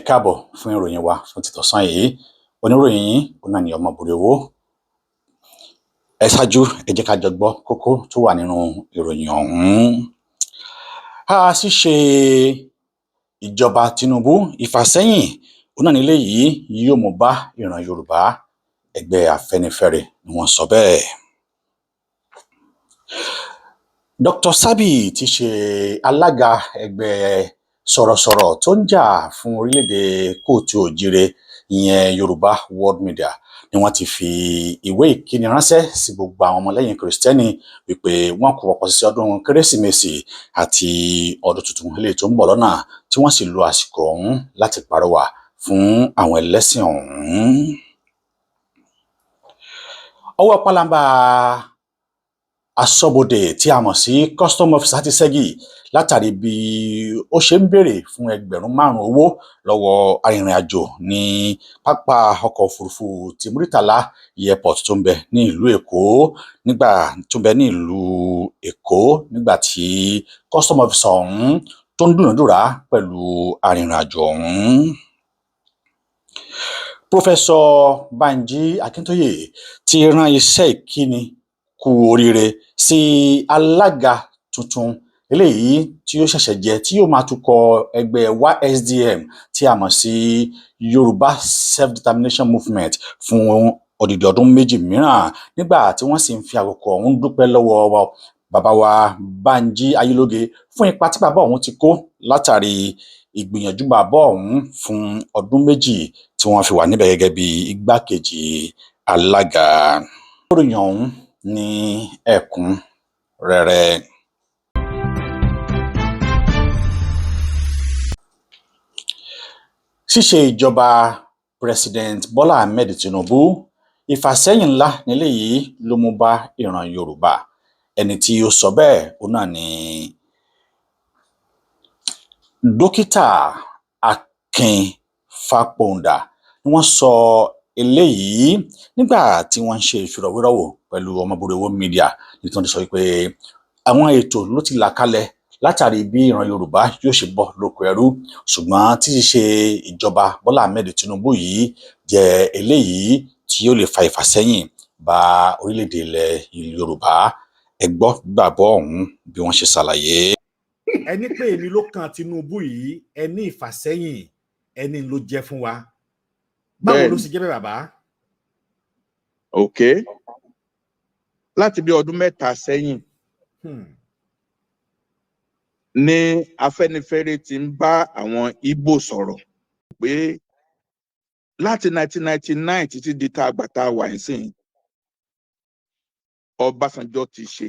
Káàbọ̀ fún ìròyìn wa fún títọ̀sán yìí. Oníròyìn yín òun náà ni Ọmọbùrè Owó. Ẹ ṣáájú, ẹ jẹ́ ká jọ gbọ́ kókó tó wà nínú ìròyìn ọ̀hún. A ṣíṣe ìjọba Tinubu, ìfàsẹ́yìn òun náà nílé yìí yóò mú bá ìran Yorùbá. Ẹgbẹ́ Afẹ́nifẹ́re ni wọ́n sọ bẹ́ẹ̀. Dr. Sabi ti ṣe alága ẹgbẹ́ sọ̀rọ̀sọ̀rọ̀ tó ń jà fún orílẹ̀-èdè kóòtù òjíire, ìyẹn Yorùbá World Media, ni wọ́n ti fi ìwé ìkíni ránṣẹ́ sí gbogbo àwọn ọmọlẹ́yìn Kìrìsìtẹ́nì wípé wọ́n kú ọ̀pọ̀ sí ọdún Kérésìmesì àti ọdún tuntun eléyìí tó ń bọ̀ lọ́nà, tí wọ́n sì lo àsìkò ọ̀hún láti pàrọwà fún àwọn ẹlẹ́sìn ọ̀hún. Ọwọ́ pálábá aṣọ́bodè tí a mọ̀ sí custom officer ti ṣẹ́gi látàrí bí ó ṣe ń béèrè fún 5,000 owó lọ́wọ́ arìnrìn-àjò ní pápá ọkọ̀ òfurufú ti Muritala Airport tó ń bẹ ní ìlú Èkó nígbà tó ń bẹ ní ìlú Èkó, nígbà tí custom officer ọ̀hún tó ń dúnàádúrà pẹ̀lú arìnrìn-àjò ọ̀hún. Professor Banji Akintoye ti rán iṣẹ́ ìkíni kú oríire sí alága tuntun eléyìí tí ó ṣẹ̀ṣẹ̀ jẹ́, tí yóò máa tukọ̀ ẹgbẹ́ YSDM tí a mọ̀ sí Yorùbá Self-Determination Movement fún odidi ọdún 2 mìíràn, nígbà tí wọ́n sì ń fi àkókò ọ̀hún dúpẹ́ lọ́wọ́ bàbá wa Banji Ayélóge fún ipa tí bàbá ọ̀hún ti kó látàrí ìgbìyànjú bàbá ọ̀hún fún ọdún 2 tí wọ́n fi wà níbẹ̀ gẹ́gẹ́ bí igbákejì alága. Ìròyìn ọ̀hún ní ẹ̀kúnrẹ́rẹ́. Ṣíṣe ìjọba President Bola Ahmed Tinubu, ìfàsẹ́yìn ńlá nílé yìí ló mú bá ìran Yorùbá. Ẹni tí ó sọ bẹ́ẹ̀ òun náà ni Dókítà Akin Fápọ̀ndà. Ni wọ́n sọ eléyìí nígbà tí wọ́n ń ṣe ìfọ̀rọ̀wérọ̀wò pẹ̀lú Ọmọbùrè Owó Media, ní tí wọ́n ti sọ wípé àwọn ètò ló ti là kalẹ̀ látàrí bí ìran Yorùbá yóò ṣe bọ́ lóko ẹrú, ṣùgbọ́n tí ṣíṣe ìjọba Bọ́lá Ahmed Tinubu yìí jẹ́ eléyìí tí yóò lè fa ìfàsẹ́yìn bá orílẹ̀-èdè ilẹ̀ Yorùbá. Ẹ gbọ́ gbàgbọ́ ọ̀hún bí wọ́n ṣe ṣàlàyé. Ẹni pé èmi ló kan Tinubu yìí, ẹni ìfàsẹ́yìn ẹni ló jẹ́ fún wa. Báwo ló Bẹ́ẹ̀ni. ṣe jẹ́ bẹ́ẹ̀, bàbá? Ok, láti bí ọdún 3 sẹ́yìn ní Afẹ́nifẹ́re ti ń bá àwọn Ìgbò sọ̀rọ̀ pé láti 1999 títí di tá a gbà tá a wà nísìnyí, Ọbásanjọ́ ti ṣe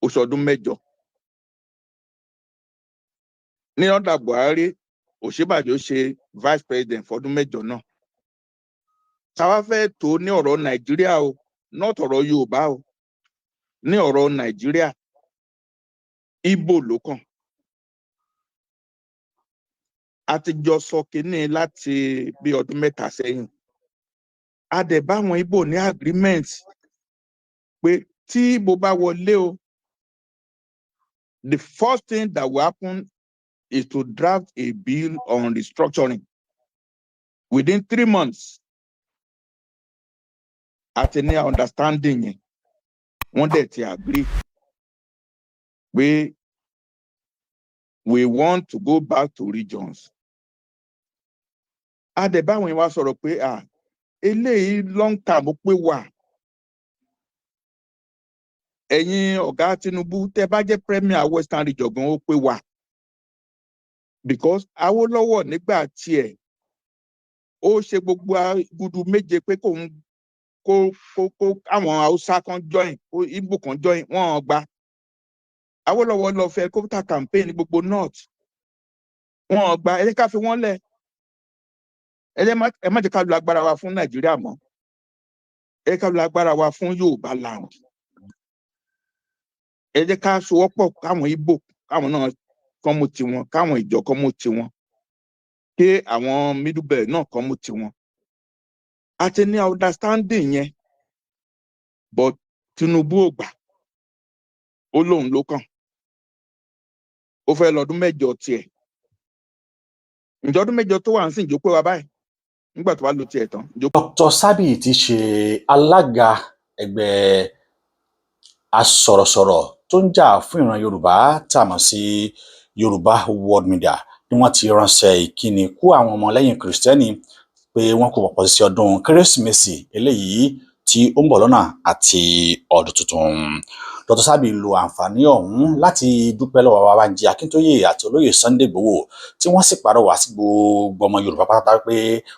oṣù ọdún 8 ní ọ̀dà Buhari, Ọ̀ṣínbàjò ṣe vice president fọdún 8 náà. Táwa fẹ́ tó ní ọ̀rọ̀ Nàìjíríà o, not ọ̀rọ̀ Yorùbá o, ní ọ̀rọ̀ Nàìjíríà, Ìgbò ló kàn. A ti jọ sọ kínní láti bí ọdún 3 sẹ́yìn. A dẹ̀ bá àwọn Ìgbò ní agreement pé tí Ìgbò bá wọlé o, the first thing that will happen is to draft a bill on restructuring within 3 months. Àti ní understanding yẹn, wọ́n dẹ̀ ti agree pé we want to go back to regions. A dẹ̀ báwọn yẹn wá sọ̀rọ̀ pé ah, eléyìí long term, ó pé wà. Ẹ̀yin ọ̀gá Tinubu, tẹ́ bá jẹ́ premier Western Region gan, ó pé wà, because Awólọ́wọ̀ nígbà tiẹ̀, ó ṣe gbogbo gudu méje pé kóun kó àwọn Haúsá kan join, kó Igbo kan join, wọ́n gba. Awólọ́wọ̀ lọ fẹ́ helicopter campaign ní gbogbo north, wọ́n gba. Ẹ jẹ́ ká fi wọ́n lẹ̀, ẹ má jẹ́ ká lo agbára wa fún Nàìjíríà mọ́, ẹ jẹ́ ká lo agbára wa fún Yorùbá land. Ẹ jẹ́ ká sowọ́pọ̀, káwọn Igbo káwọn náà kán mú tiwọn, káwọn ìjọ kán mú tiwọn, kí àwọn Middle Belt náà kán mú tiwọn. A ti ní understanding yẹn, but Tinubu ò gbà. Ó lóun ló kàn, ó fẹ́ lọ́dún 8 tiẹ̀. Ǹjẹ́ ọdún 8 tó wà ń sìn ìjó pé wa báyìí nígbà tó bá lo tiẹ̀ tán ìjó Dr. Sabi ti ṣe alága ẹgbẹ́ asọ̀rọ̀sọ̀rọ̀ tó ń jà fún ìran Yorùbá tá a mọ̀ sí Yorùbá World Media ni wọ́n ti ránṣẹ́ ìkíni kú àwọn ọmọlẹ́yìn Kìrìsìtẹ́nì pé wọ́n kò pọ̀pọ̀ sí ọdún Kérésìmesì eléyìí tí ó ń bọ̀ lọ́nà àti ọdún tuntun. Dr. Sabi lo àǹfààní ọ̀hún láti dúpẹ́ lọ́wọ́ bàbá Bánjí Akíntóyè àti olóyè Sunday Igboho, tí wọ́n sì pàrọwà sí gbogbo ọmọ Yorùbá pátá pé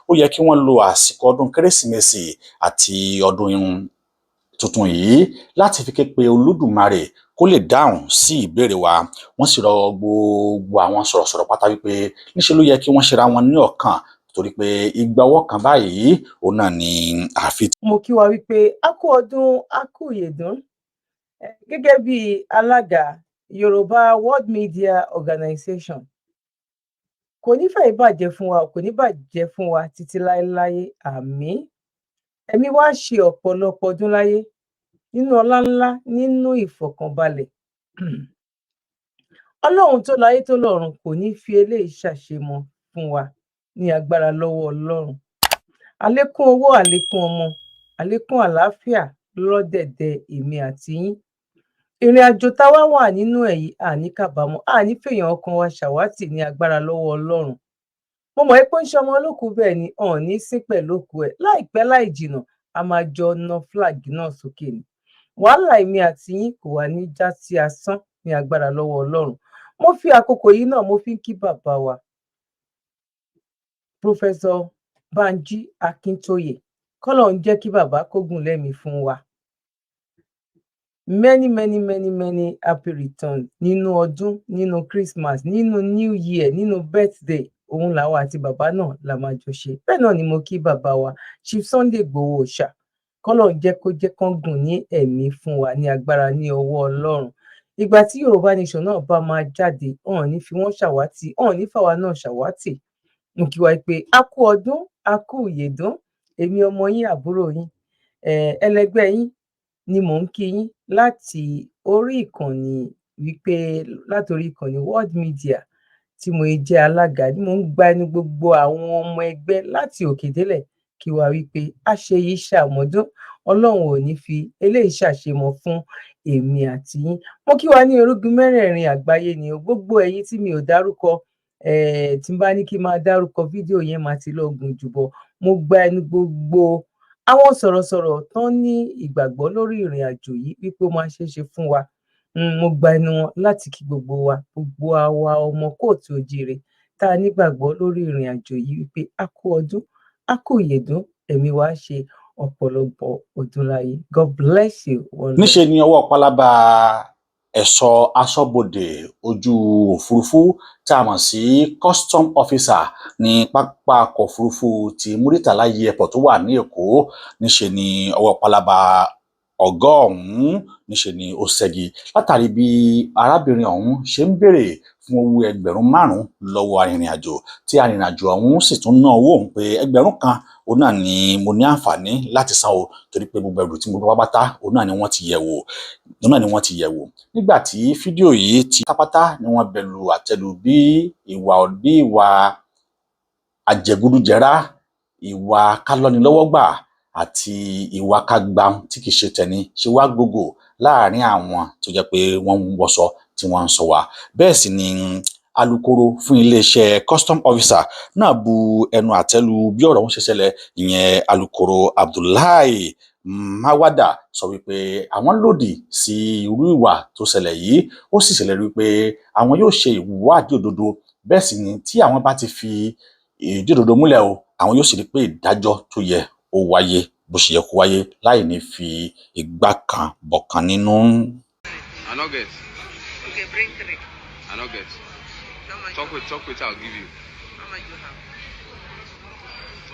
ó yẹ kí wọ́n lo àsìkò ọdún Kérésìmesì àti ọdún tuntun yìí láti fi ké pe Olódùmarè kó lè dáhùn sí ìbéèrè wa. Wọ́n sì rọ gbogbo àwọn sọ̀rọ̀sọ̀rọ̀ pátá wípé níṣe ló yẹ kí wọ́n ṣera wọn ní ọ̀kan, torí pé igba ọwọ́ kan báyìí òun náà ni àfi Mo kí wa wípé a kú ọdún, a kú ìyèdún. Gẹ́gẹ́ bí alága Yorùbá World Media Organization, kò ní fẹ́ bàjẹ́ fún wa, kò ní bàjẹ́ fún wa títí láéláé, àmín. Ẹ̀mí wa ṣe ọ̀pọ̀lọpọ̀ ọdún láyé nínú ọlá ńlá, nínú ìfọ̀kànbalẹ̀. Ọlọ́run tó láyé tó lọ́run kò ní fi eléyìí ṣàṣemọ fún wa ní agbára lọ́wọ́ Ọlọ́run. Àlékún owó, àlékún ọmọ, àlékún àlàáfíà lọ́dẹ̀dẹ̀ èmi àti yín. Ìrìn àjò táwa wà nínú ẹ̀ yìí, àní kábàámọ̀, àní fèèyàn ọkàn wa ṣàwátì ní agbára lọ́wọ́ Ọlọ́run. Mo mọ̀ pé ń ṣe ọmọ olókùú, bẹ́ẹ̀ ni ọ̀n ní sí pẹ̀lú òkú ẹ̀. Láìpẹ́ láì jìnnà, a máa jọ na flag náà sókè ni. Wàhálà èmi àti yín kò wá ní já sí asán ní agbára lọ́wọ́ Ọlọ́run. Mo fi àkókò yìí náà, mo fi ń kí bàbá wa, Professor Banji Akintoye, kọ́lọ́run jẹ́ kí bàbá kógùn lẹ́mìí fún wa. Many, many, many, many happy returns nínú ọdún, nínú Christmas, nínú New Year, nínú birthday. Òun làwọn àti bàbá náà la máa jọ ṣe. Bẹ́ẹ̀ náà ni mo kí bàbá wa, Chief Sunday Igboho Òòṣà, kọ́lọ́run jẹ́ kó jẹ́ kán gùn ní ẹ̀mí fún wa ní agbára ní ọwọ́ Ọlọ́run. Ìgbà tí Yorùbá Nation náà bá máa jáde, hàn ní fi wọ́n ṣàwátì, hàn ní fàwa náà ṣàwátì. Mo kí wa pé a kú ọdún, a kú ìyèdún. Èmi ọmọ yín, àbúrò yín, ẹlẹgbẹ́ yín ni mò ń kí yín láti orí ìkànnì, wípé láti orí ìkànnì World Media tí mo jẹ́ alága ni mò ń gba ẹnu gbogbo àwọn ọmọ ẹgbẹ́ láti òkè délẹ̀ kí wa wípé àṣeyìí ṣàmọ́dún. Ọlọ́run ò ní fi eléyìí ṣàṣemọ fún èmi àti yín. Mo kí wa ní orúgun mẹ́rẹ̀ẹ̀rin àgbáyé ni o. Gbogbo ẹ̀yin tí mi ò dárúkọ, tí n bá ní kí n máa dárúkọ, fídíò yẹn máa ti lọ gùn jù bọ. Mo gba ẹnu gbogbo àwọn sọ̀rọ̀sọ̀rọ̀ tán ní ìgbàgbọ́ lórí ìrìn àjò yìí wípé ó máa ṣeé ṣe fún wa. Mo gba ẹnu wọn láti kí gbogbo wa, gbogbo àwa ọmọ káàárọ̀ oòjíire tá a nígbàgbọ́ lórí ìrìn àjò yìí wípé a kú ọdún, a kú ìyèdún, ẹ̀mí wa ṣe ọ̀pọ̀lọpọ̀ ọdún láyé. God bless you. One love. Níṣe ni ọwọ́ pálábá ẹ̀ṣọ́ aṣọ́bodè ojú òfurufú tá a mọ̀ sí custom officer ní pápákọ̀ òfurufú ti Muritala Airport tó wà ní Èkó. Níṣe ni ọwọ́ pálábá ọ̀gá ọ̀hún, níṣe ni ó ṣẹ́gi látàrí bí arábìnrin ọ̀hún ṣe ń béèrè fún owó 5,000 lọ́wọ́ arìnrìn-àjò, tí arìnrìn-àjò ọ̀hún sì tún ná owó òun pé 1,000 òun náà ni mo ní àǹfààní láti san o, torí pé gbogbo ẹrù tí mo gbé pátá òun náà ni wọ́n ti yẹ̀ wò, òun náà ni wọ́n ti yẹ̀ wò. Nígbà tí fídíò yìí ti pátápátá ni wọ́n bẹnu àtẹ́lù bí ìwà àjẹgúdújẹrá, ìwà kálọ́nilọ́wọ́gbà àti ìwà kágbáhùn tí kì í ṣe tẹni ṣe wá gbogbo láàrin àwọn tó jẹ́ pé wọ́n ń wọṣọ tí wọ́n ń sọ wá. Bẹ́ẹ̀ sì ni alūkkóró fún iléeṣẹ́ custom officer náà bu ẹnu àtẹ́ lu bí ọ̀rọ̀ ọ̀hún ṣe ṣẹlẹ̀. Ìyẹn Alūkkóró Abdullahi Mawada sọ wípé àwọn lòdì sí irú ìwà tó ṣẹlẹ̀ yìí. Ó sì ṣèlérí wípé àwọn yóò ṣe ìwádìí òdodo. Bẹ́ẹ̀ sì ni tí àwọn bá ti fi ìdí òdodo múlẹ̀ o, àwọn yóò sì rí i pé ìdájọ́ tó yẹ ó wáyé bó ṣe yẹ kó wáyé, láì ní fi igbá kan bọ̀kan nínú. I no get. Okay, bring three. I no get. How much? Talk with I'll give you. How much you have?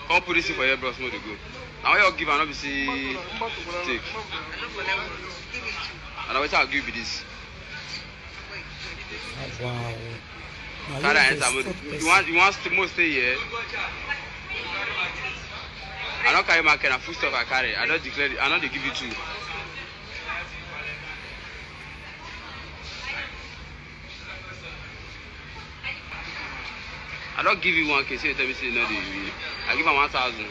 Come put this thing for here, bros. No dey go. Now what you give, I no be say take. I no collect one. Give me two. And now wetin I give you be this. Wait, wait. Wow. Na Carry you am enter. dey stop You person. want you want st mo stay here? I no carry market, na food stuff I carry. I don declare, I no dey give you two. I don give you 1K, say you tell me say you no dey real. I give am 1,000.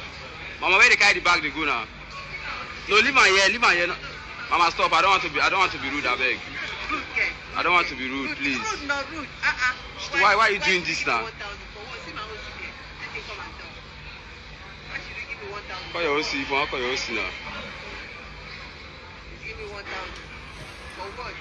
Mama, where dey carry the bag dey go now? No, leave am here, leave am here. Mama, stop. I don't want to be rude, abeg. Rude, ke. I don't want to be rude, please. Rude, not rude. Uh-uh. Why you doing this Give me now? 1,000 for what? See my OC there. Let him come and talk. Why should you give me 1,000? Call your OC if you wan call your OC now. You give me 1,000. For what?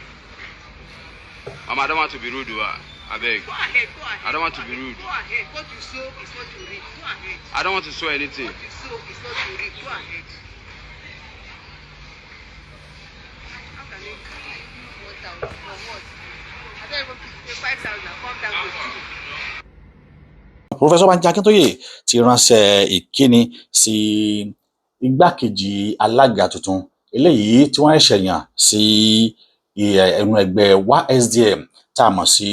Mama, I don't want to be rude, o, abeg. Go ahead, go ahead. I don't want go to be ahead, rude. Go ahead. What you sow is what you reap. Go ahead. I don't want to sow anything. What you sow is what you reap. Go ahead. How can you 1,000 for what? I don't even pay 5,000. Come down to two. Professor Banji Akíntóyè ti ránṣẹ́ ìkíni sí igbákejì alága tuntun eléyìí tí wọ́n ṣẹ̀ṣẹ̀ yàn sí ẹnu ẹgbẹ́ YSDM tá a mọ̀ sí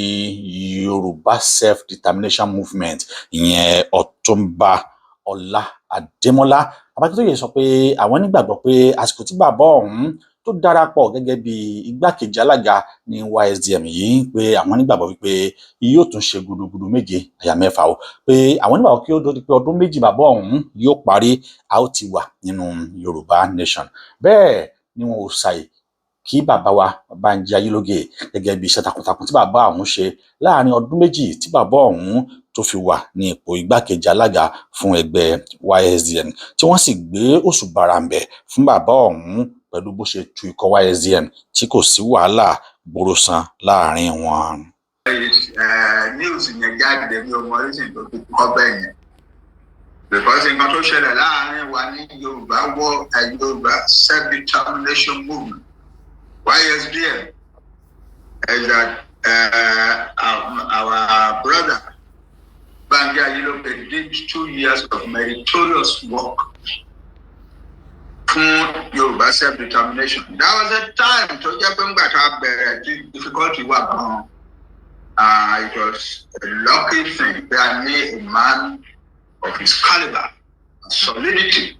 Yorùbá Self Determination Movement, ìyẹn Ọ̀túnba Ọlá Adémọ́lá. Bàbá Akíntóyè sọ pé àwọn nígbàgbọ́ pé àsìkò tí bàbá ọ̀hún tó darapọ̀ gẹ́gẹ́ bí igbákejì alága ní YSDM yìí, pé àwọn nígbàgbọ́ wípé yóò tún ṣe gudugudu méje àyà mẹ́fà o, pé àwọn nígbàgbọ́ kí ó tó di pé ọdún 2 bàbá ọ̀hún yóò parí, a ó ti wà nínú Yorùbá Nation. Bẹ́ẹ̀ ni wọn ò ṣàì kí bàbá wa Bánjí Ayélógè gẹ́gẹ́ bí iṣẹ́ takuntakun tí bàbá ọ̀hún ṣe láàrin ọdún 2 tí bàbá ọ̀hún tó fi wà ní ipò igbákejì alága fún ẹgbẹ́ YSDM, tí wọ́n sì gbé òṣùbà ràǹbẹ̀ fún bàbá ọ̀hún pẹ̀lú bó ṣe tu ikọ̀ YSDM tí kò sí wàhálà gbòòròsàn láàrin wọn. News yẹn jáde, mi ò mọ reason tó fi kọ́ bẹ́ẹ̀ yẹn, because nǹkan tó ṣẹlẹ̀ láàrin wa ní Yorùbá wọ Yorùbá Self Determination Movement, YSDM, is that our brother Banji Ayiloge did 2 years of meritorious work fún Yorùbá self determination. That was a time tó jẹ́ pé ńgbà tá a bẹ̀rẹ̀ tí difficulty wà gan-an. It was a lucky thing pé a ní a man of his caliber and solidity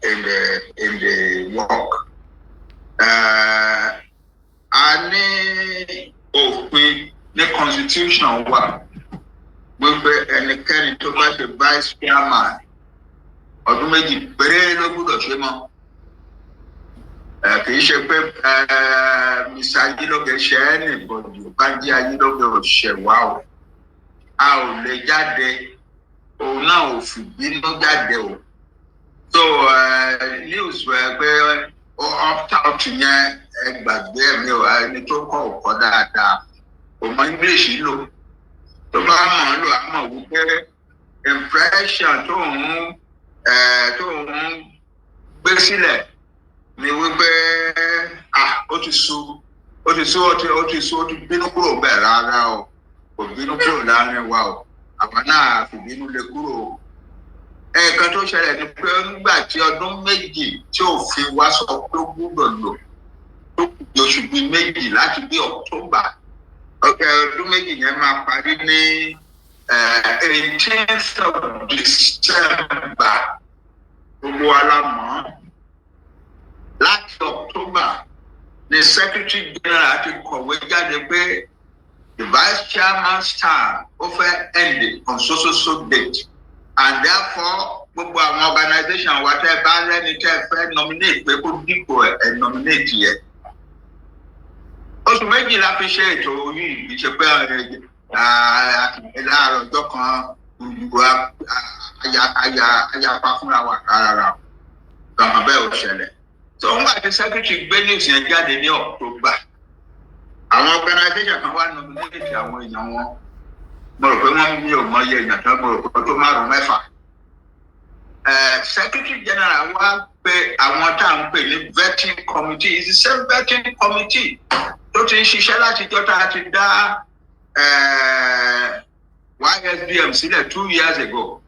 in the work. A ní òfin ní constitution wa wípé ẹnikẹ́ni tó bá ṣe vice chairman, ọdún 2 péré ló gbúdọ̀ ṣe mọ́. Kì í ṣe pé Mr. Ayiloge ṣe anybody. Bánjí Ayiloge ò ṣẹ̀ wá o, a ò lè jáde, òun náà ò fìbínú jáde o. So news pé opt out yẹn, ẹ gbàgbé ẹ̀mí o. Ẹni tó kọ́ ò kọ́ dáadáa, kò mọ English lò. Tó bá mọ̀ ọ́n lò, á mọ̀ wípé impression tó ń gbé sílẹ̀ ni wípé, ah, ó ti sú, ó ti sú, ó ti sú, ó ti bínú kúrò bẹ́ẹ̀. Rárá o, kò bínú kúrò láàrin wa o. Àwa náà fìbínú lé kúrò o. Ẹ̀ẹ̀kan tó ṣẹlẹ̀ ni pé nígbà tí ọdún 2 tí òfin wa sọ pé ó gbúdọ̀ lò tó kù di oṣù bíi 2 láti bí October, ọdún 2 yẹn máa parí ní 18th of December. Gbogbo wa la mọ̀ ọ́n. Láti October ni secretary general ti kọ̀wé jáde pé the vice chairman's term ó fẹ́ end on so so so date, and therefore gbogbo àwọn organisation wa, tẹ́ bá rẹ́ni tẹ́ fẹ́ nominate pé kó dípò ẹ̀, ẹ̀ nominate yẹ. Oṣù 2 la fi ṣe ètò yìí. Kì í ṣe pé láàárọ̀ ọjọ́ kan ayapa fúnra wa rárá, gbọ̀ngàn bẹ́ẹ̀ ò ṣẹlẹ̀. Tó ń gbà tí secretary gbé news yẹn jáde ní October, àwọn organisation kan wá nominate àwọn èèyàn wọn. Mo rò pé wọ́n, mi ò mọ iye èèyàn tán, mo rò pé tó márùn mẹ́fà. Secretary general wá pé àwọn tá à ń pè ní vetting committee. Is the same vetting committee tó ti ń ṣiṣẹ́ látijọ́ tá a ti dá YSDM sílẹ̀ 2 years ago.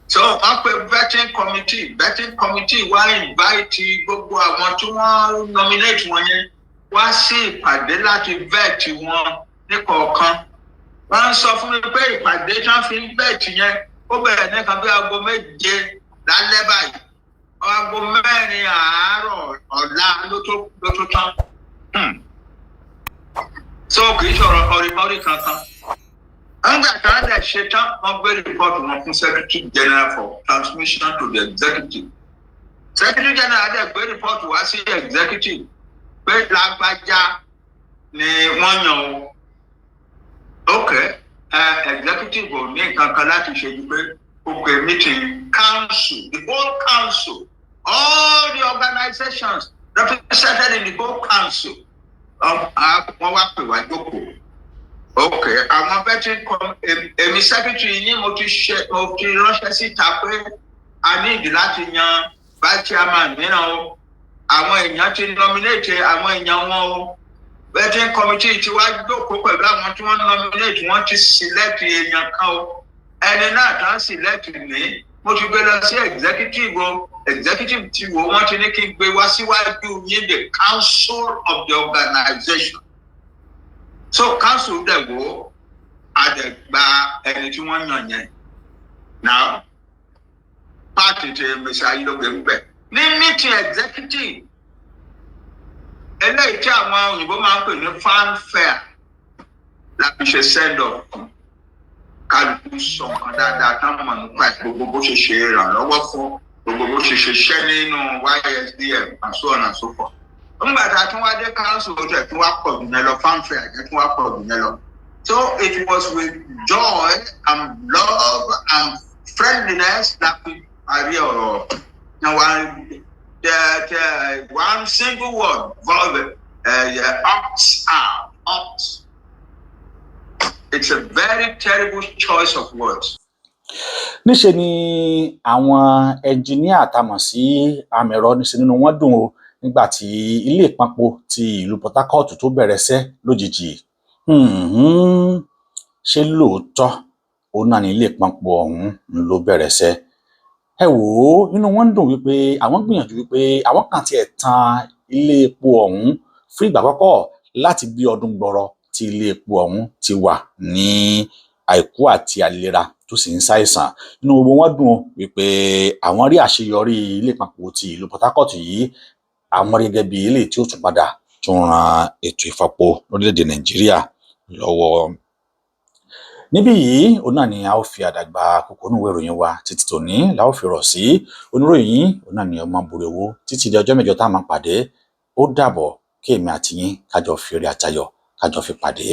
So wọ́n pe vetting committee. Vetting committee wá invite gbogbo àwọn tí wọ́n nominate wọn yẹn wá sí ìpàdé láti vet wọn ní kọ̀ọ̀kan. Wọ́n ń sọ fún mi pé ìpàdé tí wọ́n fi ń vet yẹn, ó bẹ̀rẹ̀ ní kan bí aago 7 lálẹ́ báyìí, aago 4 àárọ̀ ọ̀la ló tó tán. So kì í ṣọ̀rọ̀ kọrikọri kankan. Nígbà tí wọ́n dẹ̀ ṣe tán, wọ́n gbé report wọn fún Secretary General for transmission to the executive. Secretary General dẹ̀ gbé report wá sí executive pé lágbájá ni wọ́n yàn o. Ok, executive ò ní nǹkan kan láti ṣe ju pé ó pe meeting council, the whole council, all the organizations represented in the whole council. Wọ́n wá pè wá jókòó. Ok, àwọn vetting com, èmi secretary yín, mo ti ránṣẹ́ síta pé a ní ìdí láti yan vice chairman mìíràn o. Àwọn èèyàn ti nominate àwọn èèyàn wọn o. Vetting committee ti wá jókòó pẹ̀lú àwọn tí wọ́n nominate, wọ́n ti select èèyàn kan o. Ẹni náà tán select ní, mo ti gbé lọ sí executive o. Executive ti wò, wọ́n ti ní kí n gbé wá síwájú yín, the council of the organization. So council dẹ̀ wò ó, a dẹ̀ gba ẹni tí wọ́n yàn yẹn. Now, party ti Mr. Ayélujára ń bẹ̀ ní meeting executive eléyìí tí àwọn òyìnbó máa ń pè ní fanfare la fi ṣe send off fún. Kálukú sọ nǹkan dáadáa tán mọ̀ nípa ẹ̀, gbogbo bó ṣe ṣe ìrànlọ́wọ́ fún, gbogbo bó ṣe ṣiṣẹ́ nínú YSDM and so on and so forth. Nígbà tá a tún wá dé council, ó tẹ̀ tún wá pọ̀ jù yẹn lọ, fanfare yẹn tún wá pọ̀ jù yẹn lọ. So it was with joy and love and friendliness la fi parí ọ̀rọ̀ náà. Wá the one single word, verb, yeah, opt out, opt. It's a very terrible choice of words. Níṣe ni àwọn ẹnjiníà tá a mọ̀ sí amẹ̀rọ, níṣe nínú wọn dùn o nígbà tí ilé ìpampo ti ìlú Port Harcourt tó bẹ̀rẹ̀ iṣẹ́ lójijì. Ṣé lóòótọ́ òun náà ní ilé ìpampo ọ̀hún ló bẹ̀rẹ̀ iṣẹ́? Ẹ wò ó, nínú wọn ń dùn wípé àwọn gbìyànjú, wípé àwọn kan tiẹ̀ tan ilé epo ọ̀hún fún ìgbà àkọ́kọ́ láti bí ọdún gbọrọ tí ilé epo ọ̀hún ti wà ní àìkú àti àìlera tó sì ń ṣàìsàn. Inú gbogbo wọn dùn ó wípé àwọn rí àṣeyọrí ilé ìpampo ti ìlú Port Harcourt yìí. Àwọn rí gẹ́gẹ́ bí eléyìí tí ó tún padà tún ran ètò ìfọpo lórílẹ̀-èdè Nàìjíríà lọ́wọ́. Níbí yìí òun náà ni a ó fi àdàgbà kókó inú ìwé ìròyìn wa títí tòní la ó fi rọ̀ sí. Oníròyìn yín òun náà ni ọmọ Bùrẹ̀wò. Títí di ọjọ́ mẹ́jọ tá a máa pàdé, ó dàbọ̀. Kí èmi àti yín kájọ fi eré àtayọ̀ kájọ fi pàdé.